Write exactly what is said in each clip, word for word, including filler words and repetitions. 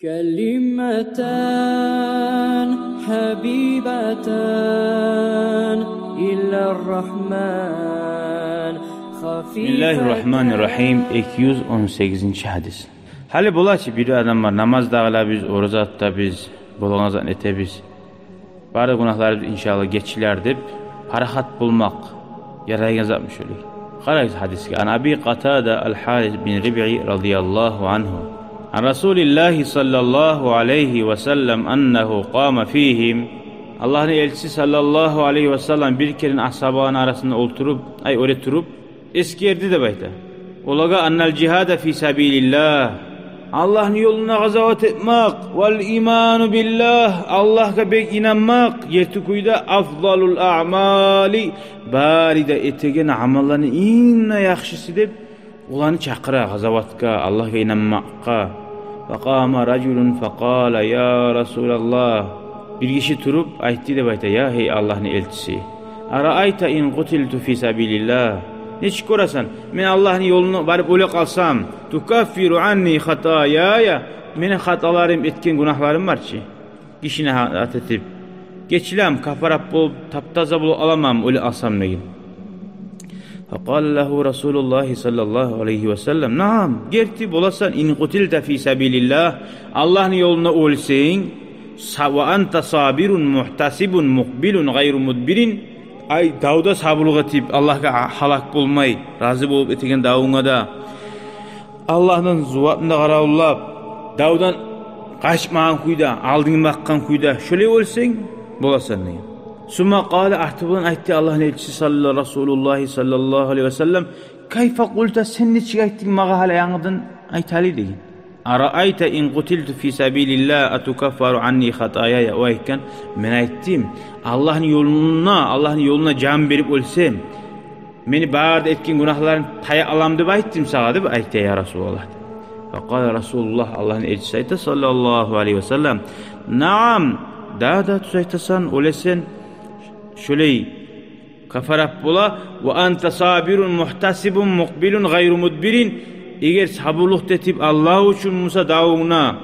كلمتان حبيبتان إلى الرحمن خفيفتان. Бисмиллагьи ррагьмани ррагьим. Эки юз он сегизинчи гьадис. Гьали бола чы, бир адамлар намаз да къылабыз, ораза да тутабыз, болагъан затны этебиз. Бары гюнагьларыбыз, иншааллагь, гечилер деп парахат болмакъ ярайгъан затмы шолай? Къарайыкъ гьадисге. عن أبي قتادة الحارث بن ربعي رضي الله عنه عن رسول الله صلى الله عليه وسلم أنه قام فيهم. Аллагьны элчиси саллаллагьу алайгьи васаллам бир керен асгьабаланы арасында олтуруп, ай, оьре туруп, эсгерди деп айта. Олагъа: أن الجهاد في سبيل الله, Аллагьны ёлунда къазават этмек, والإيمان بالله, Аллагьгъа бек инанмакъ, герти кюйде, أفضل الأعمال, бары да этеген амалланы инг де яхшысы деп, оланы чакъыра къазаватгъа, Аллагьгъа инанмакъгъа. فقام رجل فقال: يا رسول الله. Бир гиши туруп айтды деп айта: «Я, гьей Аллагьны элчиси, أرأيت إن قتلت في سبيل الله, нечик гёресен, мен Аллагьны ёлунда барып оьле къалсам, تكفر عني خطاياي, мени хаталарым, этген гюнагьларым бар чы, гишини гьа-, ат этип, гечилем, кафарат болуп, таптаза болуп аламанмы оьле къалсам?» деген. فقال له رسول الله صلى الله عليه وسلم: نعم, герти боласан, إن قتلت في سبيل الله, Аллагьны ёлунда оьлсенг, са-, وأنت صابر محتسب مقبل غير مدبر, ай, давда сабурлукъ этип, Аллагьгъа гьалек болмай, рази болуп этеген давунга да, Аллагьдан зувапны да къаравуллап, давдан къачмагъан кюйде, алдынг бакъгъан кюйде, шолай оьлсенг, боласан деген. ثم قال, арты булан айтды Аллагьны элчиси салла-, رسول الله صلى الله عليه وسلم: كيف قلت, сен нечик айтдынг магъа, гьали янгыдан айт гьали деген. أرأيت إن قتلت في سبيل الله أتكفر عني خطاياي, о айтгъан, мен айтдым, Аллагьны ёлунда, Аллагьны ёлунда жан берип оьлсем, мени бары да этген гюнагьларым тая аламы деп айтдым сагъа деп айтды, я Расулаллагь. فقال رسول الله, Аллагьны элчиси айта саллаллагьу алайгьи васаллам: نعم, да, да, тюз айтасан, оьлесен, шолай кафарат бола. وأنت صابر محتسب مقبل غير مدبر, эгер сабурлукъ да этип Аллагь учун буса давунгда,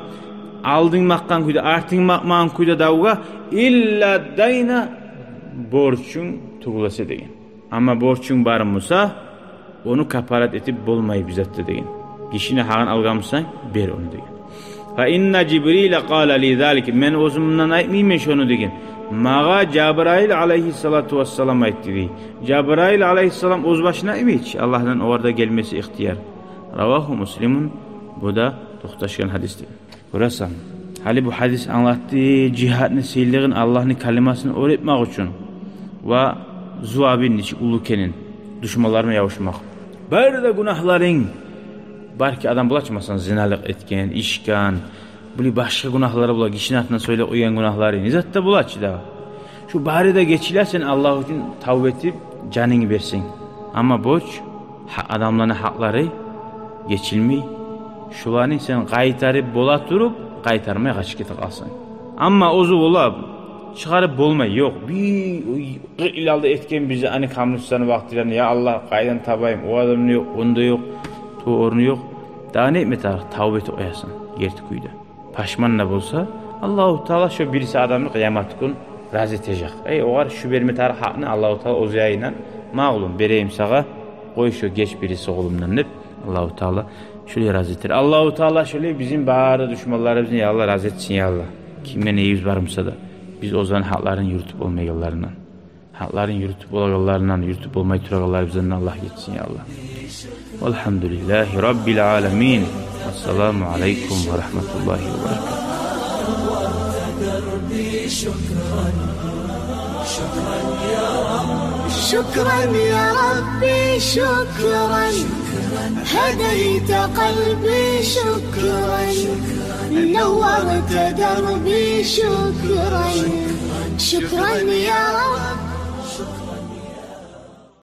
алдынг бакъгъан кюйде, артынг бакъмагъан кюйде давгъа, إلا الدين, борчунг тюгюл эсе деген. Амма борчунг бар буса, ону кафарат этип болмай бир зат да деген. Гишини гьакъын алгъан бусанг, бер ону деген. فإن جبريل قال لي ذلك, мен оьзюм мундан айтмайман шону деген. Магъа Жабрайыл алайгьиссалату вассалам айтды дей. Жабрайыл алайгьиссалам оьз башына айтмай чы, Аллагьдан огъар да гелмеси ихтияр. رواه مسلم, бу да токъташгъан гьадисдир. Гёресен, гьали бу гьадис англатды жигьадны сыйлыгъын, Аллагьны калимасын оьр этмек учун ва зувабын нечик уллу экенин, душманларына ябушмакъ. Бары да гюнагьларынг, балики, адам бола чы, масала, зиналыкъ этген, ичген, булай башгъа гюнагьлары бола, гишини артындан сёйлеп къойгъан гюнагьлары, не зат да бола чы дагъы. Шу бары да гечиле сен Аллагь учун тавба этип, жанынгны берсенг. Амма борч, гьа-, адамланы гьакълары гечилмей. Шуланы сен къайтарып бола туруп, къайтармай къачып гетип къалсанг. Амма оьзю бола, чыгъарып болмай, ёкъ. Бир къыркъ йыл алда этген биз аны къамусаны вакътилеринде, я Аллагь, къайдан табайым, о адамны ёкъ, онда ёкъ, ту орну ёкъ. Дагъы не этме тарыкъ, тавба этип къоясан, герти кюйде. Пашман да болса, Аллагьу Таала шо бириси адамны къыямат гюн рази этежек. Эй, огъар шу берме тарыкъ гьакъны Аллагьу Таала оьз янындан, магълум, берейим сагъа, къой шо, геч бириси къолумдан деп, Аллагьу Таала шолай рази этер. Аллагьу Таала шолай бизин бары душманларыбызны, я Аллагь, рази этсин, я Аллагь. Кимге небиз бар буса да, биз оьзлени гьакъларын юрютюп болмайгъанларындан. Гьакъларын юрютюп болагъанларындан, юрютюп болмай турагъанларыбыздан Аллагь этсин, я Аллагь. والحمد لله رب العالمين. والسلام عليكم ورحمة الله وبركاته. شكرا يا ربي، شكرا. هديت قلبي، شكرا. نورت دربي، شكرا. شكرا يا رب.